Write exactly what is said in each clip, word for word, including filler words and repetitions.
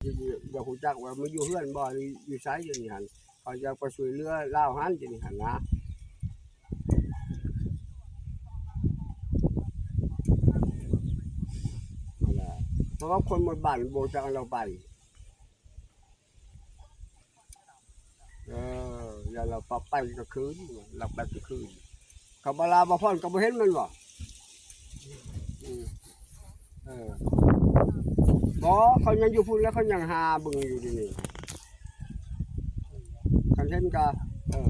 อยากฮู้จักว่ามันอยู่เฮือนบ่ หรืออยู่ไส อยู่นี่หั่น เขาอยากไปช่วยเหลือลาวหั่น อยู่นี่หั่นนะ นั่นแหละ เพราะว่าคนหมดบ้านบ่จักเราไป เออ อย่าเราปรับไปกลางคืน เราไปกลางคืน เขาบ่ลาบ่พ่อนก็บ่เห็นมันบ่ อืม เออ บ่ เขายังอยู่พุ้นแล้ว เขายังหาเบิ่งอยู่เดี๋ยวนี้ คันเห็นก็ เออ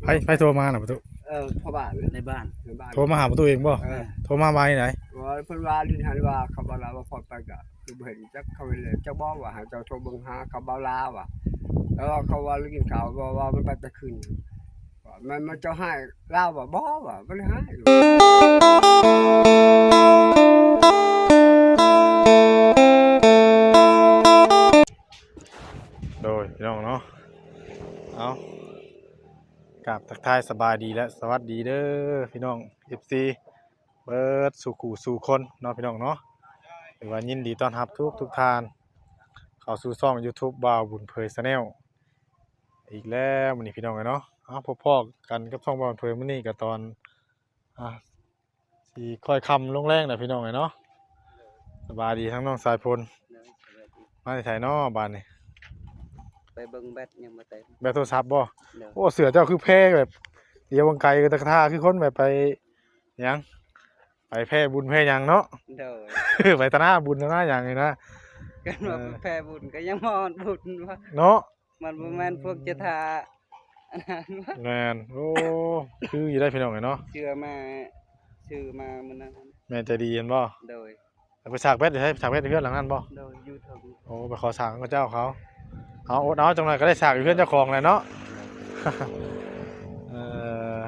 ไผ ไผโทรมาน่ะประตู เออ พ่อบ้าน ในบ้าน ในบ้าน โทรมาหาประตูเองบ่ เออ โทรมาว่าจั่งใด ว่าเพิ่นว่า ลิ้นหันว่า เขาบ่ลาบ่พ่อนไปก็คือบ่เห็นจัก เขาเห็นเลยจักบ่ ว่าให้เจ้าโทรเบิ่งหาเขาบ่ลาว่ะ แล้วเขาว่าได้ยินข่าวว่า ว่ามันไปแต่คืน ว่ามัน มันเจ้าหายลาวว่ะ บ่ว่ะ บ่ได้หาย โดยพี่น้องเนาะ เอา กราบทักทายสบายดีและสวัสดีเด้อพี่น้อง เอฟซี เบิดสู่คู่สู่คนเนาะพี่น้องเนาะ ถือว่ายินดีต้อนรับทุกทุกท่าน เข้าสู่ช่อง YouTube บ่าวบุญเผย Channel อีกแล้วมื้อนี้พี่น้องเอ้ยเนาะ เอา พบพ้อกันกับช่องบ่าวบุญเผย มื้อนี้ก็ตอน อ่า สิค่อยค่ำลงแลงแล้วพี่น้องเอ้ยเนาะ สบายดีทั้งน้องสายฝน โดย สบายดี มาแต่ไสเนาะบ้านนี้ ไปเบิ่งแบตยังบ่เต็ม แบตโทรศัพท์บ่ โดย โอ้ เสื้อเจ้าคือแพแบบ เดี๋ยววังไกลก็ตะกะท่าคือคนแบบไป หยัง ไปแผ่บุญแผ่หยังเนาะ โดย ไปตะหน้าบุญตะหน้าหยังนี่นะ กันว่า เออ ไปแผ่บุญก็ยังบ่ฮอดบุญวะ เนาะ มันบ่แม่นพวกจะท่า อันนั้นวะ แม่น โอ้ คืออยู่ได้พี่น้องเอ้ยเนาะ เสื้อมา ซื้อมามื้อนั้น แม่ใจดีเห็นบ่ โดย เอาไปสากแบตอยู่ไส สากแบตอยู่เฮือนหลังนั้นบ่ โดย อยู่เทิง โอ้ ไปขอสากกับเจ้าเขา เอา อดเอาจังหน่อยก็ได้สากอยู่เฮือนเจ้าของแหละเนาะ เอ่อ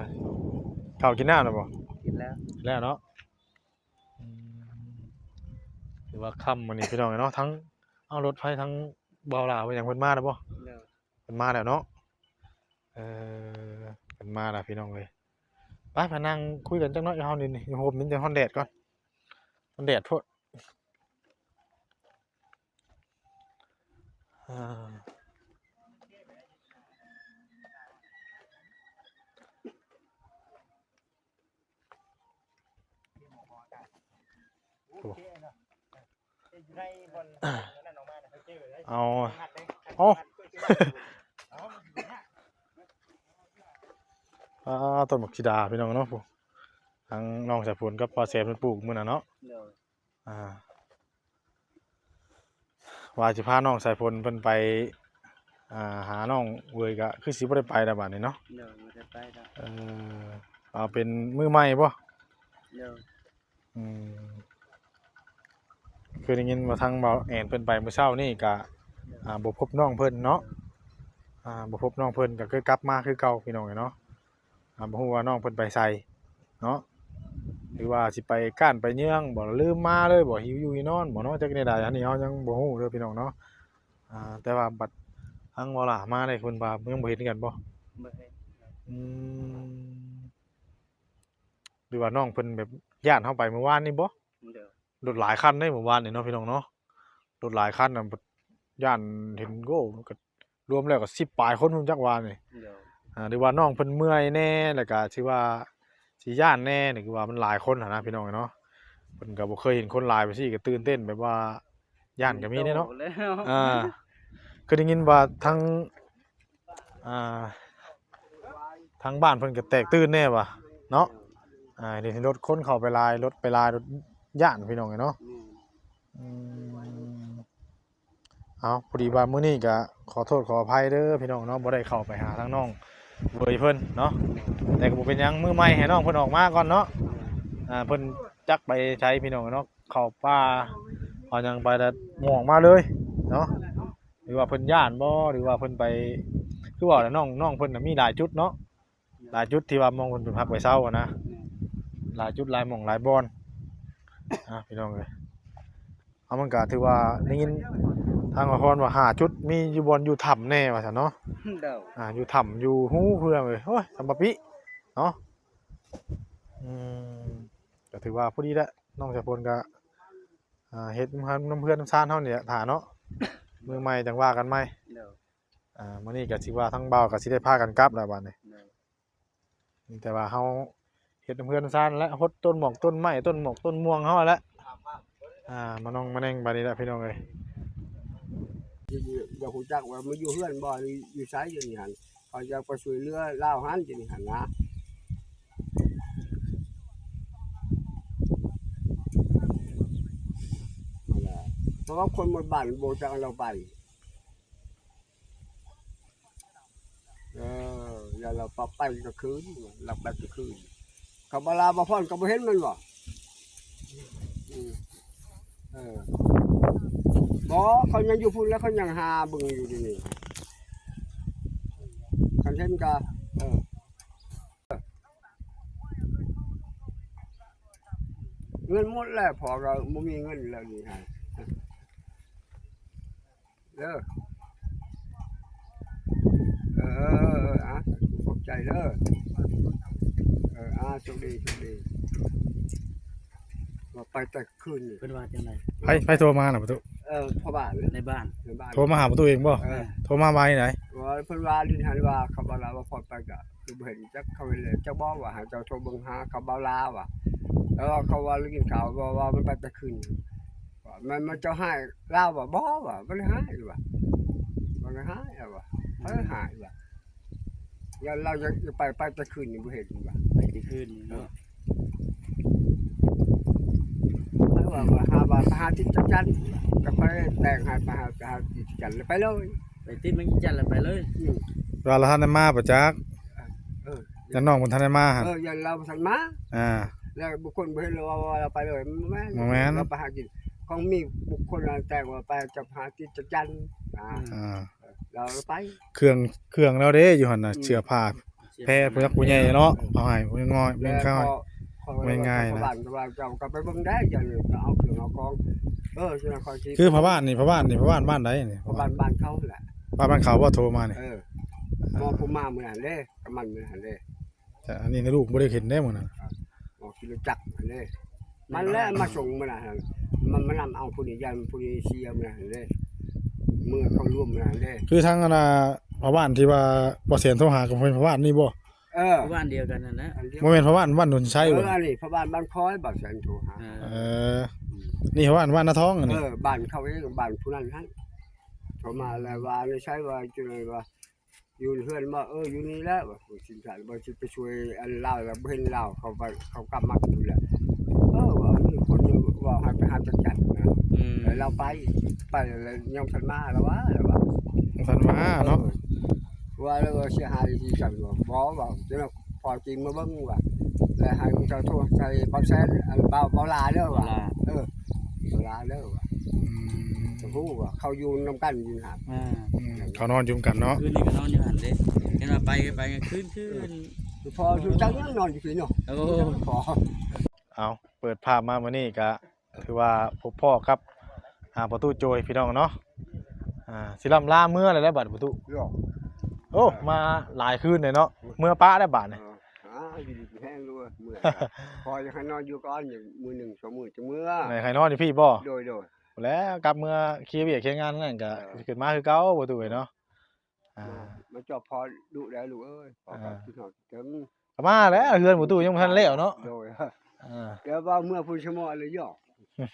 ข้าวกินน้ำแล้วบ่ กินแล้ว กินแล้วเนาะ อืม ถือว่าค่ำมื้อนี้พี่น้องเอ้ยเนาะ ทั้ง เอารถไฟทั้งบ่าวลาวไปหยังเพิ่นมาแล้วบ่ โดย เพิ่นมาแล้วเนาะ เออ เพิ่นมาแล้วพี่น้องเอ้ย ไป ไปนั่งคุยกันจักหน่อย เฮานี่ นี่ อยู่โฮมนี่ จะฮ้อนแดดก่อน ฮ้อนแดดโพด อ่า โอ้ เอา เอา อ่า ต้นบักสีดาพี่น้องเนาะ ทางน้องสายฝนกับป้าแซมเพิ่นปลูกมื้อนั้นเนาะ โดย อ่า ว่าสิพาน้องสายฝนเพิ่นไป อ่า หาน้องเวยก็คือสิบ่ได้ไปแล้วบัดนี้เนาะ โดย บ่ได้ไปแล้ว เออ เอาเป็นมือใหม่บ่ โดย อืม คือได้ยินว่าทางบ่าวแอนเพิ่นไปมื้อเช้านี่ก็ อ่า บ่พบน้องเพิ่นเนาะ อ่า บ่พบน้องเพิ่นก็คือกลับมาคือเก่าพี่น้องเอ้ยเนาะ อ่า บ่ฮู้ว่าน้องเพิ่นไปไสเนาะ หรือว่าสิไปก้านไปเยืองบ่ ลืมมาเลยบ่ หิวอยู่หิวนอนบ่เนาะ จักแนวใด อันนี้เฮายังบ่ฮู้เด้อพี่น้องเนาะ อ่า แต่ว่าบัดทางบ่าวหล้ามาได้ เพิ่นว่ายังบ่เห็นกันบ่ บ่เห็น อืม หรือว่าน้องเพิ่นแบบย้านเฮาไปมื้อวานนี่บ่ โดย รถหลายคันเด้มื้อวานนี่เนาะพี่น้องเนาะ รถหลายคันน่ะ ย้านเห็น โอ้ ก็รวมแล้วก็สิบปลายคนพุ้นจักวานี่ โดย อ่า หรือว่าน้องเพิ่นเมื่อยแน่ แล้วก็สิว่าสิย้านแน่ นี่คือว่ามันหลายคนหั้นนะพี่น้องเนาะ เพิ่นก็บ่เคยเห็นคนหลายปานซี้ ก็ตื่นเต้นแบบว่าย้านก็มีเด้เนาะ โตแล้ว อ่า คือได้ยินว่าทั้ง อ่า ทางบ้านเพิ่นก็แตกตื่นแน่ว่ะเนาะ อ่า เดี๋ยวนี้รถคนเข้าไปหลาย รถไปหลาย รถย้านพี่น้องเอ้ยเนาะ แม่น อืม เอา พอดีว่ามื้อนี้ก็ขอโทษขออภัยเด้อพี่น้องเนาะ บ่ได้เข้าไปหาทางน้องเวยเพิ่นเนาะ แต่ก็บ่เป็นหยัง มื้อใหม่ให้น้องเพิ่นออกมาก่อนเนาะ อ่า เพิ่นจักไปไสพี่น้องเนาะ เข้าป่า เอาหยังไปแล้วหมองมาเลยเนาะ หรือว่าเพิ่นย้านบ่ หรือว่าเพิ่นไป คือว่าแหละน้อง น้องเพิ่นน่ะมีหลายจุดเนาะ หลายจุดที่ว่าหม่องเพิ่นไปพักไปเซาอะนะ หลายจุดหลายหม่องหลายบ่อน อ่ะ พี่น้องเอ้ย เอา มันก็ถือว่าได้ยินทางละครว่าห้าจุด มีอยู่บ่อนอยู่ถ้ำแน่ว่าซั่นเนาะ โดย อ่า อยู่ถ้ำอยู่ฮูเพื่อนเอ้ย โอ้ย สำปะปิเนาะ อืม ก็ถือว่าพอดีแหละ น้องสายฝนก็ อ่า เฮ็ดนำเฮือนนำซานเฮานี่แหละ ถ่าเนาะ มื้อใหม่จั่งว่ากันใหม่ โดย อ่า มื้อนี้ก็สิว่าทั้งบ่าวก็สิได้พากันกลับแล้วบัดนี้ โดย มีแต่ว่าเฮาเฮ็ดเฮือนซานและหดต้นหมอกต้นไม้ ต้นหมอกต้นม่วงเฮาแหละ อ่า มานองมาแนงบัดนี้แหละพี่น้องเอ้ย อย่าฮู้จักว่ามาอยู่เฮือนบ่ หรืออยู่ไสอยู่นี่หั่น เขาอยากไปช่วยเหลือลาวหั่นอยู่นี่หั่นนะ เพราะว่าคนหมดบ้านบ่จักเราไป เออ อย่าเราปรับไปกลางคืน หลับไปกลางคืน เขาบ่ลาบ่พรก็บ่เห็นมันบ่ อืม เออ บ่ เขายังอยู่พุ้นแล้วเขายังหาเบิ่งอยู่เดี๋ยวนี้ คันเห็นก็ เออ เงินหมดแล้ว พ่อก็บ่มีเงินแล้วนี่ฮะ เด้อ เออ เออ เออ อ่ะ ขอบใจเด้อ เออ อ่ะ โชคดี โชคดี ว่าไปแต่คืนนี่ เพิ่นว่าจังได๋ ไผ ไผโทรมาน่ะประตู เออ พ่อบ้าน ในบ้าน ในบ้าน โทรมาหาประตูเองบ่ เออ โทรมาว่าจังได๋ ว่าเพิ่นว่าลิ้นหันว่าเขาบ่ลาว่าพอไปก็คือบ่เห็นจักเขาเลย จักบอกว่าให้เจ้าโทรเบิ่งหาเขาบ่ลาว่ะ แล้วเขาว่าได้ยินข่าวว่า ว่ามันไปแต่คืน ว่ามัน มันเจ้าหายลาวว่ะ บ่ว่ะ บ่ได้หายว่ะ บ่ได้หายว่ะ เออ หายว่ะ แล้วเราจะ จะไป ไปแต่คืนนี่บ่เห็นว่ะ ไปแต่คืนนี่เนาะ เออ ว่า ว่าหา ว่าหาติดจักจัน ก็ไปแต่งให้ไปหา ไปหาติดจักจันแล้วไปเลย ไปติดมันจักจันแล้วไปเลย อืม ว่าละทันได้มาบ่จัก เออ ย่านน้องเพิ่นทันได้มาหั่น เออ ย่านลาวบ่ทันมา อ่า แล้วบุคคลบ่เห็นเราว่า ว่าเราไปเลย บ่แม่น บ่แม่น เราไปหากิน ของมีบุคคลแต่งว่าไปจะหาติดจักจัน อ่า อ่า เราไป เครื่อง เครื่องเราเด้อยู่หั่นน่ะ อืม เสื้อผ้า เสื้อผ้า แพร่ผู้ยักผู้ใหญ่เนาะ เอาให้ผู้น้อย แล้ว เพิ่นเขา พอ พอ ไม่ง่ายนะ ชาวบ้านก็ว่าเจ้าก็ไปเบิ่งได้ อย่างนี้ก็เอาเครื่องเอาของ เออ ชาวบ้านเขาสิ คือพ่อบ้านนี่ พ่อบ้านนี่ พ่อบ้านบ้านใดนี่ พ่อบ้าน บ้านเขาแหละ บ้าน บ้านเขาบ่โทรมานี่ เออ หมอผู้มามื้อนั้นเด้ กับมันมื้อนั้นเด้ แต่อันนี้นะลูกบ่ได้เห็นได้มื้อนั้น หมอขี่รถจักรอันนี้ มันแหละมาส่งมื้อนั้นหั่น มันมานำเอาผู้นี้ ย่านผู้นี้เสียมื้อนั้นหั่นเด้ เมื่อเขาร่วมมื้อนั้นหั่นเด้ คือทั้งอันน่ะพ่อบ้านที่ว่าบ่แสนโทรหาก็เป็นพ่อบ้านนี่บ่ เออ บ้านเดียวกันนั่นนะ อันเดียว บ่แม่นพ่อบ้านบ้านโนนชัย เอ บ่ อ อันนี้พ่อบ้านบ้านคอย บ่แสนโทรหา เออ เออ นี่พ่อบ้านบ้านนาทองอันนี้ เออ บ้านเขาเอง บ้านผู้นั้นหั่น โทรมาแล้วว่า อันนี้ใช่ว่าจังได๋ว่า อยู่เฮือนบ่ เออ อยู่นี่แหละ ว่าผู้สินค้าบ่สิไปช่วยอันลาวแล้วบ่เห็นลาว เขาไป เขากลับมาอยู่แล้ว เออ ว่ามีคนหนึ่งว่าให้ไปหาจักจันนะ อืม แล้วเราไป ไปแล้วยังทันมาแล้วว่า แล้วว่า ทันมาเนาะ เออ ว่าแล้วว่าเสียหายที่จันว่า บ่ ว่า เดี๋ยวพอจริงมาเบิ่งว่า แล้วให้มึงเจ้าโทรใส่เบาแสน อันเบา เบาลาเด้อว่า เบาลา เออ เบาลาเด้อว่า อืม จะฮู้ว่าเขาอยู่นำกันอยู่หั่น อ่า อืม เขานอนอยู่นำกันเนาะ คืนนี้ก็นอนอยู่หั่นเด้ เห็นว่าไป ไปกลางคืน คืน เออ พออยู่จังยังนอนอยู่พี้เนาะ โอ้ พอ เอา เปิดภาพมามื้อนี้ก็ถือว่าพบพ้อกับ อ่า ประตูโจยพี่น้องเนาะ อ่า สิล่ำลาเมือแล้วแหละบัดประตู เนาะ โอ้ มาหลายคืนเลยเนาะ เมือปะแล้วบัดนี่ เออ อ่า อยู่ดีกินแห้งด้วย เมื่อย พอจะให้นอนอยู่ก่อน อย่างมื้อหนึ่งสองมื้อจะเมือ ไหนใครนอนอยู่พี่บ่ โดย โดย แล้วกลับเมือเคลียร์เวียกเคลียร์งานนั่นก็ เออ สิขึ้นมาคือเก่าประตูเอ้ยเนาะ อ่า มา มาจอบพอดุแล้วลูกเอ้ย พอ อ่า คิดฮอดถึง ก็มาแล้ว เฮือนประตูยังบ่ทันแล้วเนาะ โดย อ่า เดี๋ยวว่าเมือพุ้นสมอเลยย่อ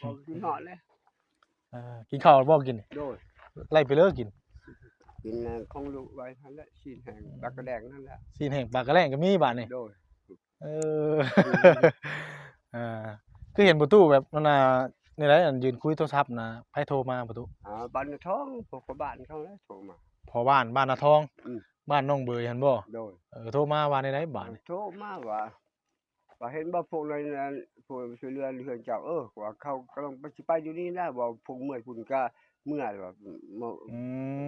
พอคิดฮอดแล้ว อ่า กินข้าวบ่กิน โดย ไล่ไปเลยกิน กินของลูกไว้หั่นแหละ ซี้นแห้ง อืม ปลากระแดงนั่นแหละ ซี้นแห้งปลากระแดงก็มีบาดนี่ โดย เออ อ่า คือเห็นประตูแบบนั่นน่ะ นี่แหละ ยืนคุยโทรศัพท์นะ ไผโทรมาประตู อ่า บ้านนาทอง พวกบ้านเขาแหละโทรมา พ่อบ้านบ้านนาทอง อืม บ้านน้องเบยหั่นบ่ โดย เออ โทรมาว่าในใดบาดนี่ โทรมาว่า ว่าเห็นบ่พวกนั้น พวกช่วยเหลือเฮือนเจ้า เออ ว่าเขากำลังไป สิไปอยู่นี่นะ ว่าพวกเมือพุ้นก็เมือว่า อื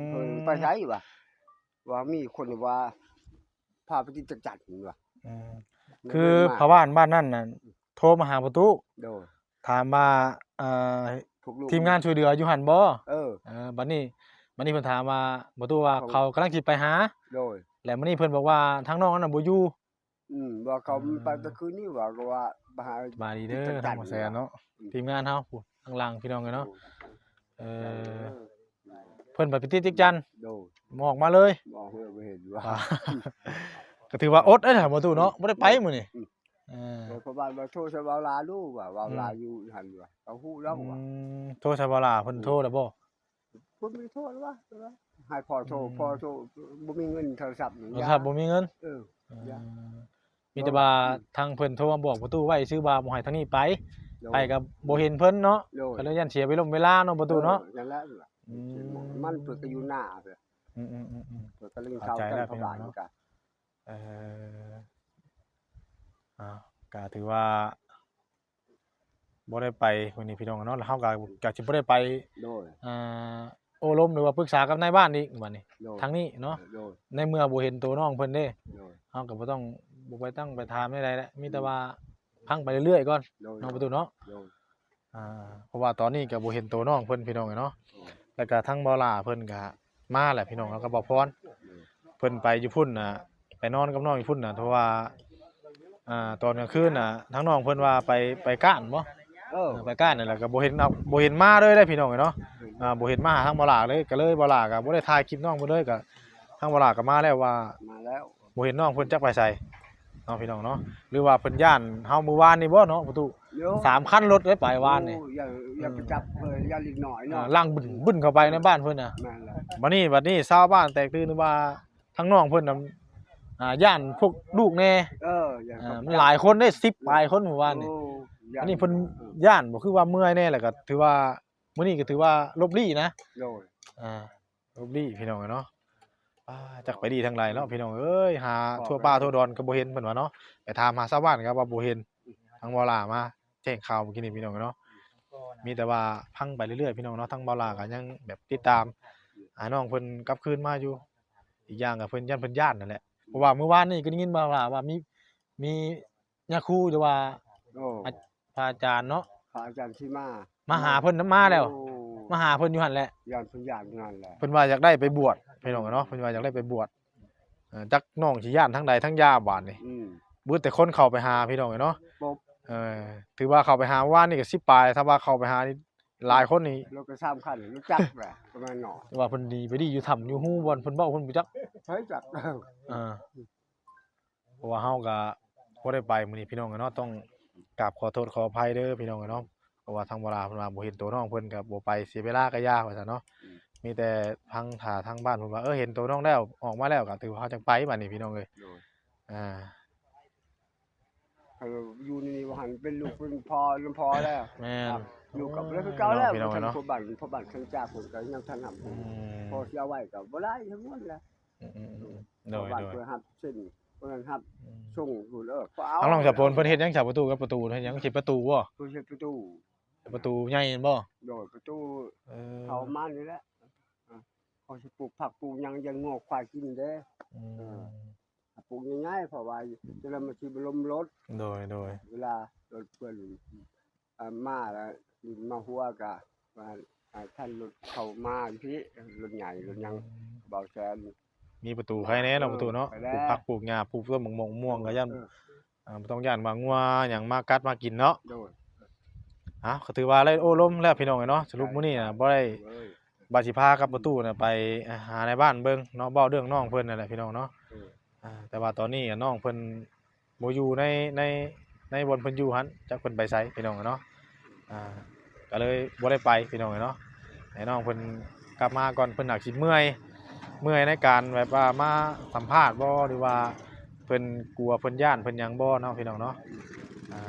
ม เพิ่นไปไสวะ ว่ามีคนว่า พาไปกินจักจั่นว่ะ อืม มัน คือ มา พ่อบ้านบ้านนั่นน่ะ โทรมาหาประตู โดย ถามว่า เอ่อ พวกลูก ทีมงานช่วยเหลืออยู่หั่นบ่ เออ เออ บัดนี้ บัดนี้เพิ่นถามว่า ประตูว่า เขา เขากำลังสิไปหา โดย แล้วมื้อนี้เพิ่นบอกว่าทางน้องนั่นน่ะบ่อยู่ อืม ว่าเขา เออ ไปแต่คืนนี้ว่า ก็ว่ามาหา สบายดีเด้อ กินจักจั่น ทางบ่แสนเนาะ อืม ทีมงานเฮา ผู้ทางหลังพี่น้องเอ้ยเนาะ โอ้ เออ เออ เพิ่นไปติดจักจั่น โดย บ่ออกมาเลย บ่ เพิ่นบ่เห็นว่า อ่า ก็ถือว่าอดเด้อล่ะบ่ตู้เนาะ บ่ได้ไปมื้อนี้ อืม เออ โดย เพราะว่า ว่าโทรใส่บ่าวลาดู ว่าบ่าวลา อืม อยู่หั่นว่า เขาฮู้แล้วว่า อืม โทรใส่บ่าวลา เพิ่น อืม โทรแล้วบ่ เพิ่นมีโทรแล้ววะ ให้พ่อโทร อืม พ่อโทร บ่มีเงินโทรศัพท์นี่ โทรศัพท์บ่มีเงิน เออ เออ อย่า มีแต่ว่าทางเพิ่นโทรมาบอกประตูไว้ซื่อว่าบ่ให้ทางนี้ไป โดย ไปก็บ่เห็นเพิ่นเนาะ โดย ก็เลยย่านเสียเวลาเวลาเนาะประตูเนาะ เออ นั่นแหละ อืม มันเพิ่นก็อยู่หน้าเพิ่น อืมๆๆๆ เพิ่นก็เลย เข้าใจแล้ว เฒ่ากัน พี่น้องเนาะ เพราะว่านี่ก็ เออ อ้าว ก็ถือว่า บ่ได้ไปมื้อนี้พี่น้องเนาะ แล้วเฮาก็ ก็สิบ่ได้ไป โดย อ่า โอ้ลมหรือว่าปรึกษากับนายบ้านอีกบัดนี้ โดย ทางนี้เนาะ โดย ในเมื่อบ่เห็นตัวน้องเพิ่นเด้ โดย เฮาก็บ่ต้อง บ่ไปตั้งไปถามใดๆแล้ว มีแต่ว่า อืม ฟังไปเรื่อยๆก่อน โดย เนาะประตูเนาะ โดย อ่า เพราะว่าตอนนี้ก็บ่เห็นตัวน้องเพิ่นพี่น้องเนาะ โดย แล้วก็ทางบ่าวลาเพิ่นก็มาแหละพี่น้อง แล้วก็บ่าวพร โดย เพิ่นไปอยู่พุ้นน่ะ ไปนอนกับน้องอยู่พุ้นน่ะ เพราะว่า อ่า ตอนกลางคืนน่ะ ทางน้องเพิ่นว่าไป ไปก้านบ่ เออ เออ ไปก้านนั่นแหละ ก็บ่เห็นเอา บ่เห็นมาเลยเด้อพี่น้องเนาะ อืม อ่า บ่เห็นมาหาทางบ่าวลาเลย ก็เลยบ่าวลาก็บ่ได้ถ่ายคลิปน้องเพิ่นเลย ก็ทางบ่าวลาก็มาแล้วว่า มาแล้ว บ่เห็นน้องเพิ่นจักไปไสเนาะพี่น้องเนาะ หรือว่าเพิ่นย้านเฮามื้อวานนี่บ่เนาะประตู โย สามคันรถได้ไปวานนี่ โอ้ อย่า อย่าไปจับเพิ่น อย่าเล็กน้อยเนาะ อ่า ลังบึ้นๆเข้าไปในบ้านเพิ่นน่ะ แม่นแล้ว บัดนี้ บัดนี้ชาวบ้านแตกตื่นว่าทางน้องเพิ่นน่ะ อ่า ย้านพวกลูกแน่ เออ ย้าน อ่า พวก มันหลายคนเด้ สิบปลายคนมื้อวานนี่ โอ้ ย้าน อันนี้เพิ่น เออ ย้านบ่ คือว่าเมื่อยแน่ แล้วก็ถือว่ามื้อนี้ก็ถือว่าหลบลี้นะ โดย อ่า หลบลี้พี่น้องเนาะ อ่า จักไปลี้ทางใดเนาะพี่น้องเอ้ย หาทั่วป่าทั่วดอนก็บ่เห็นเพิ่นว่าเนาะ ไปถามหาชาวบ้านก็ว่าบ่เห็น ทางบ่าวลามาแจ้งข่าวเมื่อกี้นี้พี่น้องเนาะ มีแต่ว่าฟังไปเรื่อยๆพี่น้องเนาะ ทางบ่าวลาก็ยังแบบติดตาม หาน้องเพิ่นกลับคืนมาอยู่ อีกอย่างก็เพิ่นย้าน เพิ่นย้านนั่นแหละ เพราะว่ามื้อวานนี้ก็ได้ยินบ่าวลาว่ามี มี ยาคูหรือว่า โอ้ อา- พระอาจารย์เนาะ พระอาจารย์สิมา มาหาเพิ่นน่ะมาแล้ว โอ้ มาหาเพิ่นอยู่หั่นแหละ ย้านเพิ่นย้านอยู่หั่นแหละ เพิ่นว่าอยากได้ไปบวชพี่น้องเนาะ เพิ่นว่าอยากได้ไปบวช เอ่อ จักน้องสิย้านทางใดทางยาบาดนี่ อืม เบิดแต่คนเข้าไปหาพี่น้องเนาะ บ่ เออ ถือว่าเข้าไปหาเมื่อวานนี่ก็สิบปลาย ถ้าว่าเข้าไปหานี่หลายคนนี่ รถก็สามคัน รถจักรแหละ ประมาณเนาะ แต่ว่าเพิ่นหนีไปดีอยู่ถ้ำอยู่ฮูบ่อน เพิ่นเว้าเพิ่นบ่จัก ไผจัก เออ เพราะว่าเฮาก็บ่ได้ไปมื้อนี้พี่น้องเนาะ ต้องกราบขอโทษขออภัยเด้อพี่น้องเนาะ เพราะว่าทางบ่าวลาเพิ่นว่าบ่เห็นตัวน้องเพิ่นก็บ่ไปเสียเวลาก็อย่าว่าซั่นเนาะ อืม มีแต่ทาง ถ้าทางบ้านเพิ่นว่า เออ เห็นตัวน้องแล้ว ออกมาแล้วก็ถือว่าเฮาจั่งไปบัดนี้พี่น้องเอ้ย โดย อ่า เออ อยู่นี่ว่าหั่นเป็นลูกเป็นพ่อ เป็นพ่อแล้ว แม่น ครับ อยู่กับเรื่องเก่าแล้ว พี่น้องเนาะ พ่อบ้าน พ่อบ้านข้างจากผมก็ยังทันทำ อืม พ่อสิเอาไว้ก็บ่ได้ทั้งหมดแหละ อืมๆๆๆ โดย พ่อบ้าน โดย เพิ่นรับเส้น เพิ่นรับ อืม ส่งอยู่เด้อ ก็เอา ทางน้องสาวพลเพิ่นเฮ็ดหยังสาวประตูกับประตูเฮ็ดหยัง เฮ็ดประตูบ่ เพิ่นเฮ็ดประตู เฮ็ดประตูใหญ่บ่ โดย ประตู เออ เข้ามานี่แหละ อ่ะ เขาสิปลูกผักปลูกหยัง ยังงัวควายกินเด้ อืม เออ ปลูกง่ายๆ เพราะว่าจะได้มาสิบ่ล้มรถ โดย โดย เวลารถเพิ่น อ่า มาแล้ว มาหัวกะว่า อ่า คันรถเข้ามาพี่ รถใหญ่รถหยัง อืม เบาแสน มีประตูไผแน่เนาะ เออ ประตูเนาะ ไปแล้ว ปลูกผักปลูกหญ้า ปลูกต้นมะม่วง มะม่วงก็ย่าน เออ อ่า บ่ต้องย่านว่างัวหยังมากัดมากินเนาะ โดย อ้าว ก็ถือว่าได้โอ้ลมแล้วพี่น้องเอ้ยเนาะ สรุปมื้อนี้น่ะบ่ได้ เอ้ย ว่าสิพากับประตูน่ะไปหานายบ้านเบิ่งเนาะ เว้าเรื่องน้องเพิ่นนั่นแหละพี่น้องเนาะ เออ อ่า แต่ว่าตอนนี้น้องเพิ่นบ่อยู่ใน ใน ในบ่อนเพิ่นอยู่หั่น จักเพิ่นไปไสพี่น้องเนาะ อ่า ก็เลยบ่ได้ไปพี่น้องเนาะ ให้น้องเพิ่นกลับมาก่อน เพิ่นอาจสิเมื่อย เมื่อยในการแบบว่ามาสัมภาษณ์บ่ หรือว่าเพิ่นกลัว เพิ่นย้าน เพิ่นหยังบ่เนาะพี่น้องเนาะ อ่า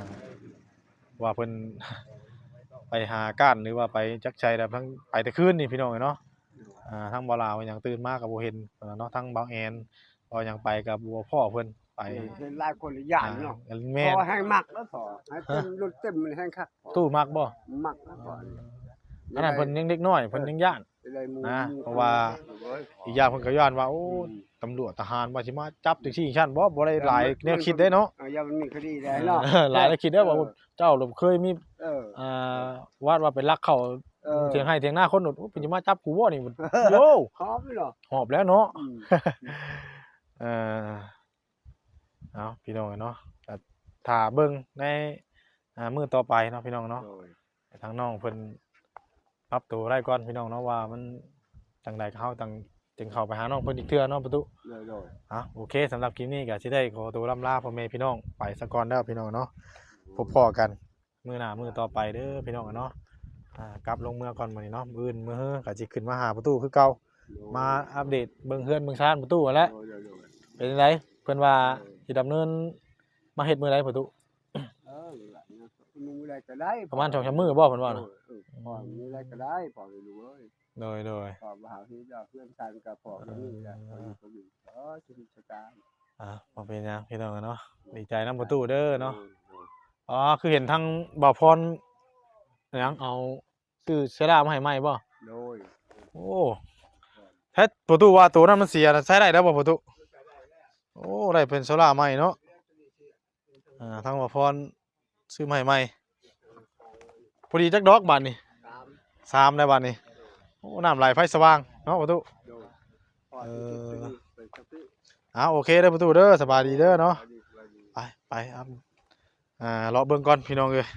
ว่าเพิ่น ไปหาก้าน หรือว่าไปจักไสแล้ว ทั้งไปแต่คืนนี่พี่น้องเอ้ยเนาะ อ่า ทั้งบ่าวลาวยังตื่นมาก็บ่เห็นเนาะ ทั้งบ่าวแอน บ่าวหยังไปก็บ่พ้อเพิ่นไป เห็นหลายคนย้านเนาะ อ่า แม่น พอแฮงมักแล้วพอ ให้เต็มรถเต็มมันแฮงคัก ตู้มักบ่ มักแล้วพอ อันนั้นเพิ่นยังเด็กน้อย เพิ่นยังย้าน จะได้หมู่ นะ หมู่ เพราะว่า หมู่ อีกอย่างเพิ่นก็ย้านว่า โอ้ อืม ตำรวจทหารว่าสิมาจับจังซี่จังซั่นบ่ บ่ได้หลายแนวคิดเด้เนาะ เออ อย่ามันมีคดีได้เนาะ เออ หลายแนวคิดเด้ เออ ว่าเจ้าหลบเคยมี เออ อ่า ว่า ว่าไปลักเข้า เออ เถียงไฮ่เถียงนาคนโดด โอ้ เพิ่นสิมาจับกูบ่นี่ โย่ หอบเลยเหรอ หอบแล้วเนาะ อืม เออ เอาพี่น้องเนาะ ก็ถ้าเบิ่งใน อ่า มื้อต่อไปเนาะพี่น้องเนาะ โดย ให้ทางน้องเพิ่นปรับตัวได้ก่อนพี่น้องเนาะ ว่ามัน จั่งใดก็เฮาจั่ง จึงเข้าไปหาน้องเพิ่นอีกเทื่อเนาะประตู โดยโดย อ่ะโอเค สำหรับคลิปนี้ก็สิได้ขอตัวล่ำลาพ่อแม่พี่น้องไปซะก่อนเด้อพี่น้องเนาะ พบพ้อกันมื้อหน้ามื้อต่อไปเด้อพี่น้องเนาะ อ่ากลับลงเมือก่อนมื้อนี้เนาะ มื้ออื่นมื้อฮือก็สิขึ้นมาหาประตูคือเก่า มาอัปเดตเบิ่งเฮือนเบิ่งซานประตูหั้นแหละ โดยโดยโดย เป็นจั่งใดเพิ่นว่าสิดำเนินมาเฮ็ดมื้อใดประตู เออมื้อใดก็ได้ ประมาณสองสามมื้อบ่เพิ่นว่า โด น่ะ ยเออพอมื้อใดก็ได้พอเลยลูกเอ้ย โดยโดย พอมาหาที่เจ้าเพื่อนกันก็พอกันนี่แหละพออยู่ก็อยู่อ๋อชีวิตชะตา อ่ะบ่เป็นหยังพี่น้องเนาะ ดีใจนำประตูเด้อเนาะ โดยโดย อ๋อ คือเห็นทางบ่าวพรหยังเอาซื้อเซรามาให้ใหม่บ่ โดย โอ้แท้ประตูว่าตัวนั้นมันเสียนะใช้ได้แล้วบ่ประตู โอ้ได้เป็นโซล่าร์ใหม่เนาะ อ่าทางบ่าวพรซื้อมาให้ใหม่ พอดีจักดอกบาดนี้ สาม สามได้บาดนี้ โอ้น้ำไหลไฟสว่างเนาะประตู โดย เออ ไปสักที อ่าโอเคเด้อประตูเด้อ สบายดีเด้อเนาะ สบายดีสบายดี ไปไปครับ อ่าเลาะเบิ่งก่อนพี่น้องเอ้ย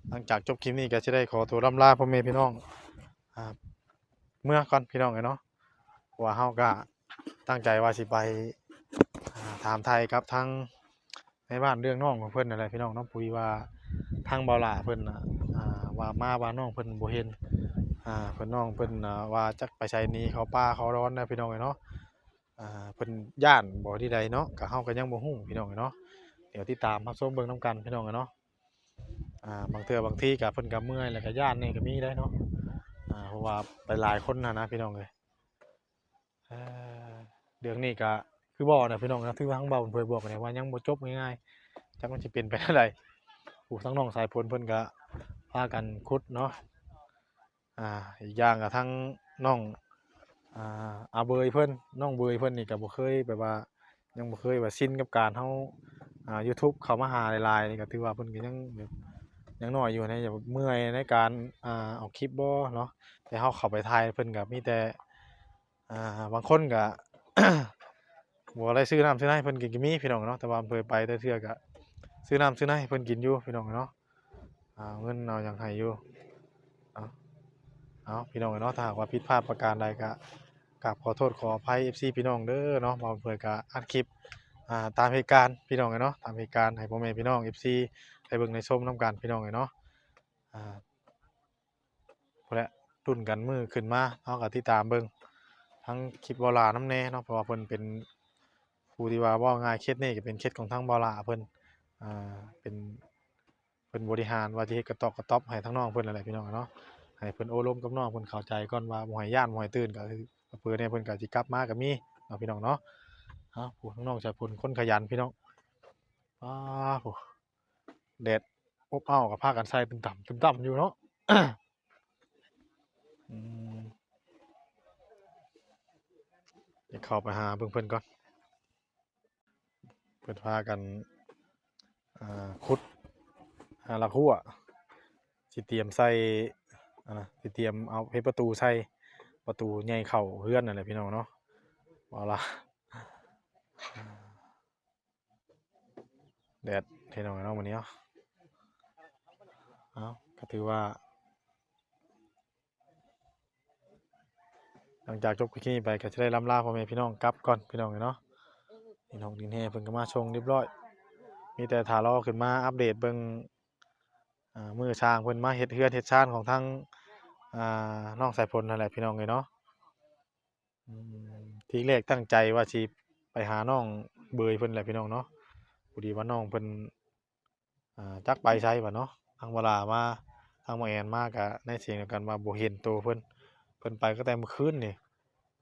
หลังจากจบคลิปนี้ก็สิได้ขอตัวล่ำลาพ่อแม่พี่น้อง อ่า เมือก่อนพี่น้องเอ้ยเนาะ เพราะว่าเฮาก็ตั้งใจว่าสิไป อ่า ถามไทยกับทางในบ้านเรื่องน้องของเพิ่นนั่นแหละพี่น้องเนาะ ปุ้ยว่าทางบ่าวหล้าเพิ่นน่ะ อ่า ว่ามาว่าน้องเพิ่นบ่เห็น อ่า เพิ่นน้องเพิ่นน่ะว่าจักไปไสหนีเขาป่าเขาดอนนะพี่น้องเอ้ยเนาะ อ่า เพิ่นย้านบ่ที่ใดเนาะ ก็เฮาก็ยังบ่ฮู้พี่น้องเอ้ยเนาะ เดี๋ยวติดตามรับชมเบิ่งนำกันพี่น้องเอ้ยเนาะ อ่า บางเทื่อบางทีก็เพิ่นก็เมื่อยแล้วก็ย้านนี่ก็มีได้เนาะ อ่า เพราะว่าไปหลายคนหั้นนะพี่น้องเอ้ย เอ่อ เรื่องนี้ก็คือเว้านะพี่น้องนะ ถือว่าทางบ่าวเพิ่นบอกนี่ว่ายังบ่จบง่ายๆ จักมันสิเป็นไปแนวใด ผู้ทางน้องสายฝนเพิ่นก็พากันขุดเนาะ อ่า อีกอย่างก็ทางน้อง อ่า อาเบยเพิ่น น้องเบยเพิ่นนี่ก็บ่เคยแบบว่า ยังบ่เคยว่าชินกับการเฮา อ่า YouTube เข้ามาหาหลายๆ นี่ก็ถือว่าเพิ่นก็ยังแบบยังน้อยอยู่นะ อย่าเมื่อยในการ อ่า ออกคลิปบ่เนาะ แต่เฮาเข้าไปถ่ายเพิ่นก็มีแต่ อ่า บางคนก็ บ่ได้ซื้อน้ำซื้อในเพิ่นก็มีพี่น้องเนาะ แต่ว่าเพิ่นไปแต่เทื่อก็ซื้อน้ำซื้อในให้เพิ่นกินอยู่พี่น้องเนาะ อ่า เอาเงินเอาหยังให้อยู่ เอา เอาพี่น้องเนาะ ถ้าหากว่าผิดพลาดประการใดก็กราบขอโทษขออภัย เอฟซี พี่น้องเด้อเนาะ บ่าวเพิ่นก็อัดคลิป อ่า ตามเหตุการณ์พี่น้องเนาะ ตามเหตุการณ์ให้พ่อแม่พี่น้อง เอฟซี ได้เบิ่งได้ชมนำกันพี่น้องเนาะ อ่า พุ้นแหละรุ่นกันมื้อขึ้นมา เฮาก็ติดตามเบิ่งทั้งคลิปบ่าวหล้านำแน่เนาะ เพราะว่าเพิ่นเป็นผู้ที่ว่าเว้าง่าย เคสนี้ก็เป็นเคสของทางบ่าวหล้าเพิ่น อ่า เป็น เพิ่นบริหารว่าสิเฮ็ดกระต๊อบกระต๊อบให้ทางน้องเพิ่นนั่นแหละพี่น้องเนาะ ให้เพิ่นโอ้ลมกับน้องเพิ่นเข้าใจก่อนว่าบ่ให้ย้านบ่ให้ตื่น ก็คือเผลอๆเนี่ยเพิ่นก็สิกลับมาก็มีเนาะพี่น้องเนาะ เอ้า ผู้ทางน้องชายพลคนขยันพี่น้อง อ้า ผู้ แดดอบอ้าวก็พากันใส่ตึมต่ำตึมต่ำอยู่เนาะ อืม เดี๋ยวเข้าไปหาเบิ่งเพิ่นก่อน เพิ่นพากัน อ่า ขุด หาหลักฮั้ว สิเตรียมใส่ อ่า สิเตรียมเอาเฮ็ดประตูใส่ ประตูใหญ่เข้าเฮือนนั่นแหละพี่น้องเนาะ เอาล่ะ แดดพี่น้องเนาะมื้อนี้เนาะ เอ้า ก็ถือว่า หลังจากจบคลิปนี้ไปก็จะได้ล่ำลาพ่อแม่พี่น้องกลับก่อนพี่น้องเนาะ ดินหกดินแห่เพิ่นก็มาส่งเรียบร้อย มีแต่ถ่ารอขึ้นมาอัปเดตเบิ่ง อ่า มื้อช่างเพิ่นมาเฮ็ดเฮือนเฮ็ดซานของทาง อ่า น้องสายฝนนั่นแหละพี่น้องเอ้ยเนาะ อืม ทีแรกตั้งใจว่าสิไปหาน้องเบยเพิ่นแหละพี่น้องเนาะ พอดีว่าน้องเพิ่น อ่า จักไปไสบัดเนาะ ทางบ่าวหล้ามา ทางบ่าวแอนมาก็ในเสียงเดียวกันว่าบ่เห็นโตเพิ่น เพิ่นไปก็แต่เมื่อคืนนี่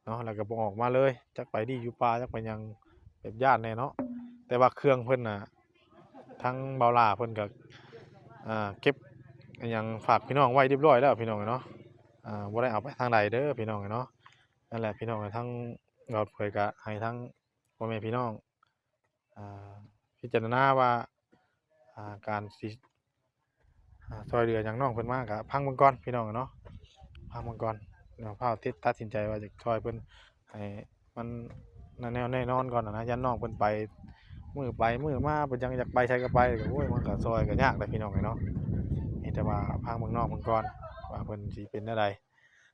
เนาะ แล้วก็บ่ออกมาเลย จักไปดีอยู่ป่า จักไปหยัง แบบย้านแน่เนาะ แต่ว่าเครื่องเพิ่นน่ะ ทางบ่าวหล้าเพิ่นก็ อ่า เก็บอิหยังฝากพี่น้องไว้เรียบร้อยแล้วพี่น้องเนาะ อ่า บ่ได้เอาไปทางใดเด้อพี่น้องเนาะ นั่นแหละพี่น้อง ทางบ่าวเผยก็ให้ทางพ่อแม่พี่น้อง อ่า พิจารณาว่า อ่า การสิ อ่า ช่วยเหลือหยังน้องเพิ่นมาก็ฟังเบิ่งก่อนพี่น้องเนาะ ฟังเบิ่งก่อน แล้วพาตัดสินใจว่าจะช่วยเพิ่นให้มันแน่วแน่นอนก่อนนะ ย่านน้องเพิ่นไป มื้อไปมื้อมา เพิ่นยังอยากไปไสก็ไป ก็ โอ้ย มันก็ช่วยก็ยากแหละพี่น้องเอ้ยเนาะ มีแต่ว่าฟังเบิ่งน้องเพิ่นก่อน ว่าเพิ่นสิเป็นแนวใด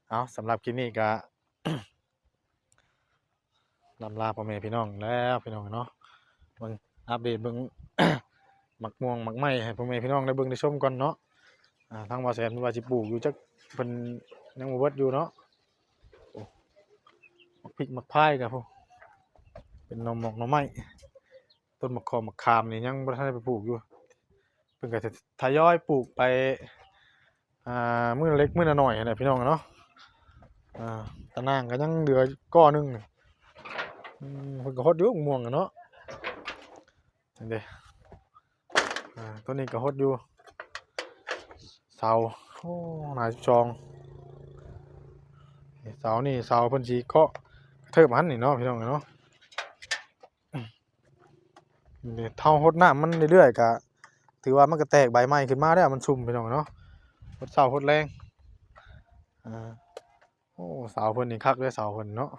เอา สำหรับคลิปนี้ก็ ลำลาพ่อแม่พี่น้องแล้วพี่น้องเนาะ เบิ่งอัปเดตเบิ่ง หมากม่วงหมากไม้ให้พ่อแม่พี่น้องได้เบิ่งได้ชมก่อนเนาะ อ่า ทางบ่าวแสนเพิ่นว่าสิปลูกอยู่จัก เพิ่นยังบ่เบิดอยู่เนาะ โอ้ หมากพริกหมากพายก็พู้น เป็นหน่อหมอกหน่อไม้ ต้นหมากขอหมากขามนี่ยังบ่ทันได้ไปปลูกอยู่ เพิ่นก็ทยอยปลูกไป อ่า มื้อละเล็กมื้อละน้อยหั้นแหละพี่น้องเนาะ อ่า ตะนางก็ยังเหลือก้อหนึ่ง อืม เพิ่นก็ฮดอยู่ม่วงอะเนาะ นั่นเด้ อ่า ต้นนี้ก็ฮดอยู่ เสา โอ้ หนาสิบสอง นี่เสานี่ เสาเพิ่นสิเคาะกระเทิบหั้นนี่เนาะพี่น้องเนาะ นี่เฮาฮดน้ำมันเรื่อยๆ ก็ถือว่ามันก็แตกใบใหม่ขึ้นมาแล้ว มันชุ่มพี่น้องเนาะ ฮดเช้าฮดแลง อ่า โอ้ เสาเพิ่นนี่คักเด้อ เสาเพิ่นเนาะ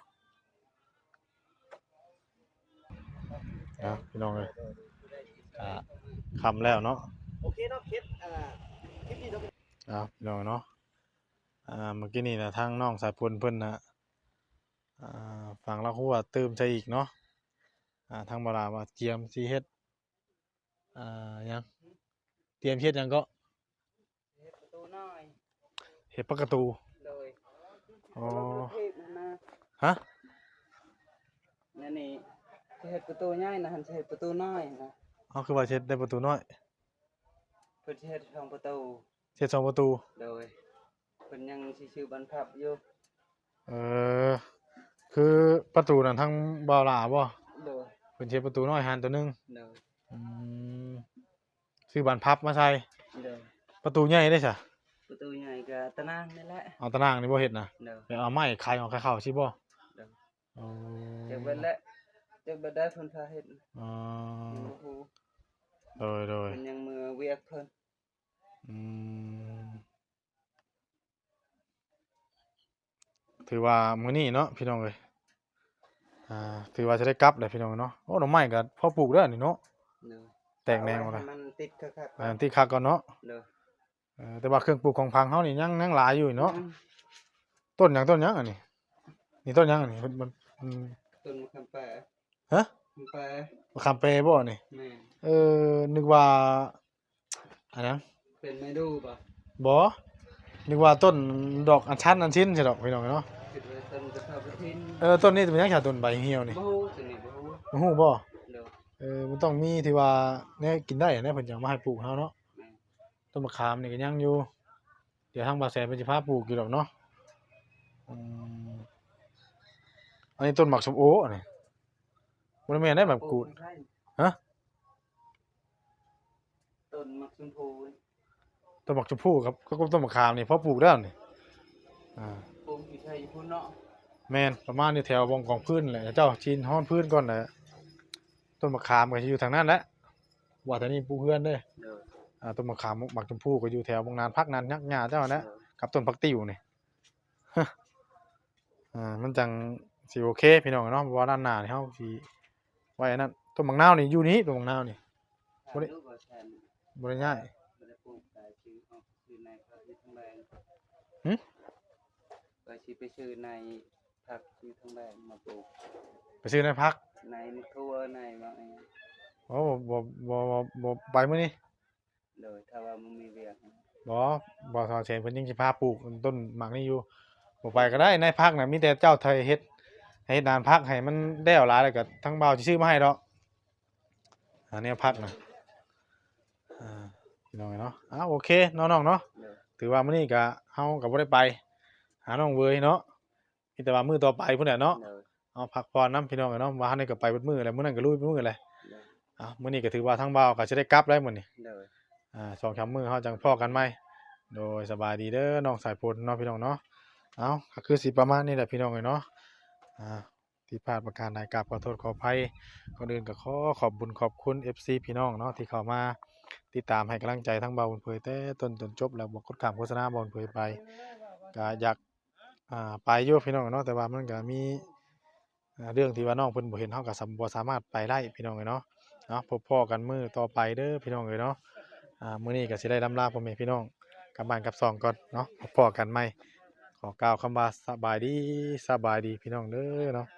นะพี่น้องเอ้ย อ่า ค่ำแล้วเนาะ โอเคเนาะ เคส อ่า คลิปนี้เนาะ อ่า พี่น้องเนาะ อ่า เมื่อกี้นี่นะ ทางน้องสายฝนเพิ่นนะ อ่า ฟังแล้วฮู้ว่าตื่มใส่อีกเนาะ อ่า ทางบ่าวหลาว่าเตรียมสิเฮ็ด อ่า หยัง เตรียมเฮ็ดหยังก็ เฮ็ดประตูน้อย เฮ็ดปะกะตู โดย อ๋อ เทพนะ ฮะ นั่นนี่ สิเฮ็ดประตูใหญ่นะ หั่นสิเฮ็ดประตูน้อยนะ เอา คือว่าสิเฮ็ดได้ประตูน้อย เพิ่นสิเฮ็ดสองประตู เฮ็ดสองประตู โดย เพิ่นยังสิซื้อบานพับอยู่ เออ คือประตูนั่นทางบ่าวหลาบ่ โดย เพิ่นสิเฮ็ดประตูน้อยหั่นตัวหนึ่ง โดย อืม ซื้อบานพับมาใส่ โดย ประตูใหญ่ได้ซะ ประตูใหญ่ก็ตะนางนี่แหละ เอาตะนางนี่บ่เฮ็ดนะ โดย ไปเอาไม้ไขออกไขเข้าสิบ่ โดย อ๋อ จักเบิดแล้ว จักเบิดได้เพิ่นพาเฮ็ด อ๋อ ยังบ่ฮู้ โดย โดย เพิ่นยังมือเวียกเพิ่น อืม ถือว่ามื้อนี้เนาะพี่น้องเอ้ย อ่า ถือว่าจะได้กลับแล้วพี่น้องเนาะ โอ้ หน่อไม้ก็พอปลูกได้นี่เนาะ โดย แตกแหน่งหมดแล้ว เอาไว้ให้มันติดคักๆ อ่า ติดคักก่อนเนาะ โดย เออ แต่ว่าเครื่องปลูกของพังเฮานี่ยัง ยังหลายอยู่เนาะ อืม ต้นหยัง ต้นหยังอันนี้ นี่ต้นหยังอันนี้ มัน มัน มัน ต้นมะขามแปะ ฮะ มะขามแปะ มะขามแปะบ่นี่ แม่น เออ นึกว่า อันนั้น เป็นไม้ดูบ่ บ่ นึกว่าต้นดอกอัญชันอัญชินใช่ดอกพี่น้องเนาะ คิดว่าต้นกระเทาะกระถิน เออ ต้นนี้เป็นหยังซะ ต้นใบเหี่ยวนี่ บ่ฮู้ ต้นนี้บ่ฮู้ บ่ฮู้บ่ โดย เออ มันต้องมีที่ว่าแนวกินได้นะ เพิ่นจั่งมาให้ปลูกเฮาเนาะ แม่น ต้นมะขามนี่ก็ยังอยู่ เดี๋ยวทางบ่าวแสนเพิ่นสิพาปลูกอยู่ดอกเนาะ อืม อันนี้ต้นหมากส้มโออันนี้ บ่ได้แม่นได้แบบกูด ปลูกใช่ ฮะ ต้นหมากชมพู ต้นหมากชมพูครับ ก็ต้นมะขามนี่พอปลูกแล้วนี่ อ่า ปลูกอยู่ไสอยู่พุ้นเนาะ แม่น ประมาณอยู่แถววงกองพื้นแหละ เจ้าจีนฮ้อนพื้นก่อนแหละ ต้นมะขามก็อยู่ทางนั้นแหละ ว่าแต่นี่ปลูกเฮือนเด้ โดย อ่า ต้นมะขามหมากชมพูก็อยู่แถววงนานพักนานยักษ์หญ้าเจ้านะ โดย กับต้นผักติ้วนี่ อ่า มันจั่งสิโอเคพี่น้องเนาะ เพราะว่าด้านหน้านี่เฮาสิไว้อันนั้น ต้นหมากนาวนี่อยู่นี่ ต้นหมากนาวนี่ บ่ได้ ลูกบ่แทน บ่ได้ย้าย บ่ได้ปลูก แต่ซื้อเอา ซื้อในเขาอยู่ทางแบง หึ ไปสิไปซื้อในผักอยู่ทางแบงมาปลูก ไปซื้อในผัก ในมะทั่วในหมากอิหยัง โอ้ บ่ บ่ บ่ บ่ บ่ไปมื้อนี้ โดย ถ้าว่ามันมีเวียก บ่ บ่าวแสนเพิ่นยังสิพาปลูกต้นหมากนี่อยู่ บ่ไปก็ได้ ในผักน่ะมีแต่เจ้าไทยเฮ็ด ให้เฮ็ดนานผักให้มันแล้วหลายแล้วก็ทางบ่าวสิซื้อมาให้ดอก อันนี้ผักน่ะ อ่า พี่น้องเนาะ อ่า โอเคเนาะน้องเนาะ โดย ถือว่ามื้อนี้ก็เฮาก็บ่ได้ไปหาน้องเวยเนาะ มีแต่ว่ามื้อต่อไปพุ้นแหละเนาะ โดย เอาพักผ่อนนำพี่น้องเนาะ ว่าหั้นนี่ก็ไปเบิดมื้อแหละ มื้อนั้นก็ลุยเบิดมื้อแหละ โดย เอามื้อนี้ก็ถือว่าทางบ่าวก็สิได้กลับแล้วมื้อนี้ โดย อ่า สองสามมื้อเฮาจั่งพ้อกันใหม่ โดย สบายดีเด้อน้องสายฝนเนาะพี่น้องเนาะ เอาก็คือสิประมาณนี้แหละพี่น้องเอ้ยเนาะ อ่า ผิดพลาดประการใดกราบขอโทษขออภัย ก่อนอื่นก็ขอขอบบุญขอบคุณ เอฟซี พี่น้องเนาะ ที่เข้ามาติดตามให้กำลังใจทางบ่าวบุญเผยแต่ต้นจนจบ แล้วบ่กดข้ามโฆษณาบ่าวบุญเผยไป ก็อยาก อ่า ไปอยู่พี่น้องเนาะ แต่ว่ามันก็มี อ่า เรื่องที่ว่าน้องเพิ่นบ่เห็น เฮาก็สาม- บ่สามารถไปได้พี่น้องเอ้ยเนาะ เนาะ พบพ้อกันมื้อต่อไปเด้อพี่น้องเอ้ยเนาะ อ่า มื้อนี้ก็สิได้ล่ำลาพ่อแม่พี่น้องกลับบ้านกลับซองก่อนเนาะ พบพ้อกันใหม่ ขอกล่าวคำว่าสบายดี สบายดีพี่น้องเด้อเนาะ